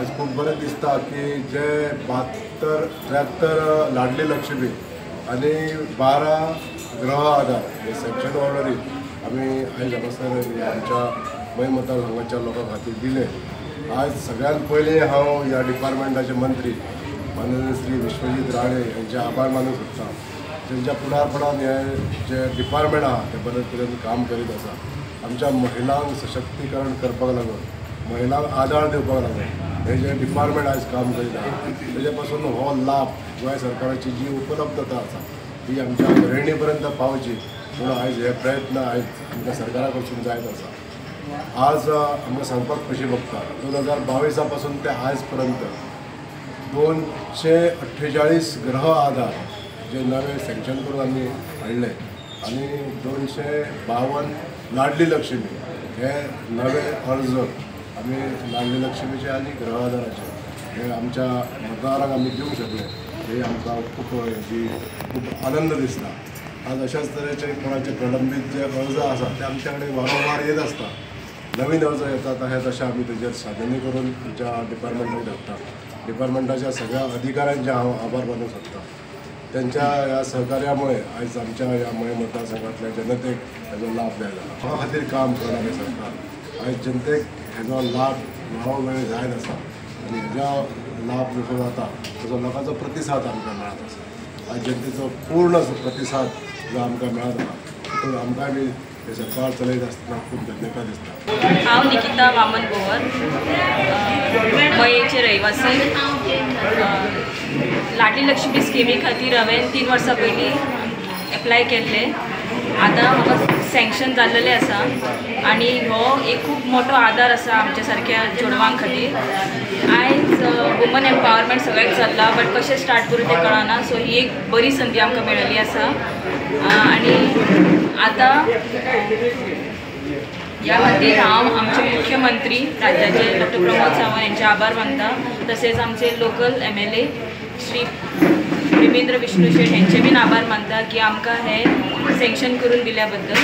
आयज खूब बरें दिसता की जे 72-73 लाडली लक्ष्मी आनी 12 गृह आधार हे सँक्शन ऑर्डरी आमी आयज हांगासर आमच्या मये मतदारसंघाच्या लोकां खातीर दिले. आज सगळ्यात पयलीं हांव ह्या डिपार्टमेंटाचे मंत्री माननीय श्री विश्वजीत राणे यांचे आभार मानूंक सोदता. तेंच्या फुडारपणान हे जे डिपार्टमेंट आहा ते बरे तरेन काम करीत आसा. आमच्या महिलांक सशक्तीकरण करपाक लागून, महिलांक आदार दिवपाक लागून हे जे डिपार्टमेंट आयज काम करीत आहा तेजे पासून हो लाभ गोंय सरकाराची जी उपलब्धता आसा ती आमच्या गृहिणी पर्यंत पावची म्हणून आयज हे प्रयत्न आयज आमच्या सरकारा कडसून जायत आसा. आज आमकां सांगपाक खोशी भोगता 2022 पासून ते आयज पर्यंत 248 गृह आधार जे नवे सँक्शन करून आमी हाडले आनी 252 लाडली लक्ष्मी हे नवे अर्ज आमी लाडली लक्ष्मीचे आनी गृह आधाराचे हे आमच्या मतदारांक आमी दिवंक शकले. हे आमकां खूब जी खूब आनंद दिसता. आज अशाच तरेचे कोणाचे प्रलंबीत जे अर्ज आसा ते आमच्या कडेन वारंवार येत आसता. नवीन अर्ज येतात हे तशें आमी तेजेर साधनी करून आमच्या डिपार्टमेंटाक धाडटा. डिपार्टमेंटाच्या सगळ्या अधिकाऱ्यांचे हांव आभार मानूंक सोदता. त्यांच्या ह्या सहकार्यामुळे आयज आमच्या ह्या मये मतदारसंघातल्या जनतेक हेजो लाभ मेळ्ळा. लोकां खातीर काम करणारें सरकार आयज जनतेक हेजो लाभ वेळोवेळ जायत आसा आनी हेजो लाभ जसो जाता तसो लोकांचो प्रतिसाद आमकां मेळत आसा. आयज जनतेचो पूर्ण प्रतिसाद जो आमकां मेळत आसा तितून आमकां बी हे सरकार चलयत आसतना खूब धन्यता दिसता. हांव निकिता वामन गोवर, मयेचे रहिवासी. लाडली लक्ष्मी स्किमी खातीर हांवें 3 वर्सां पयलीं एप्लाय केल्लें. आतां म्हाका सँक्शन जाल्लेलें आसा आनी हो एक खूब मोठो आदार आसा आमच्या सारक्या चेडवां खातीर. आयज वुमन एम्पावरमेंट सगळ्याक चल्लां, बट कशें स्टार्ट करूं तें कळना. सो ही एक बरी संदी आमकां मेळिल्ली आसा आनी आतां ह्या खातीर हांव आमचे मुख्यमंत्री राज्याचे डॉक्टर प्रमोद सावंत यांचे आभार मानता. तसेच आमचे local MLA Shri Premendra Vishnu Shet हेंचे बीन आभार मानता की आमकां हें सँक्शन करून दिल्या बद्दल.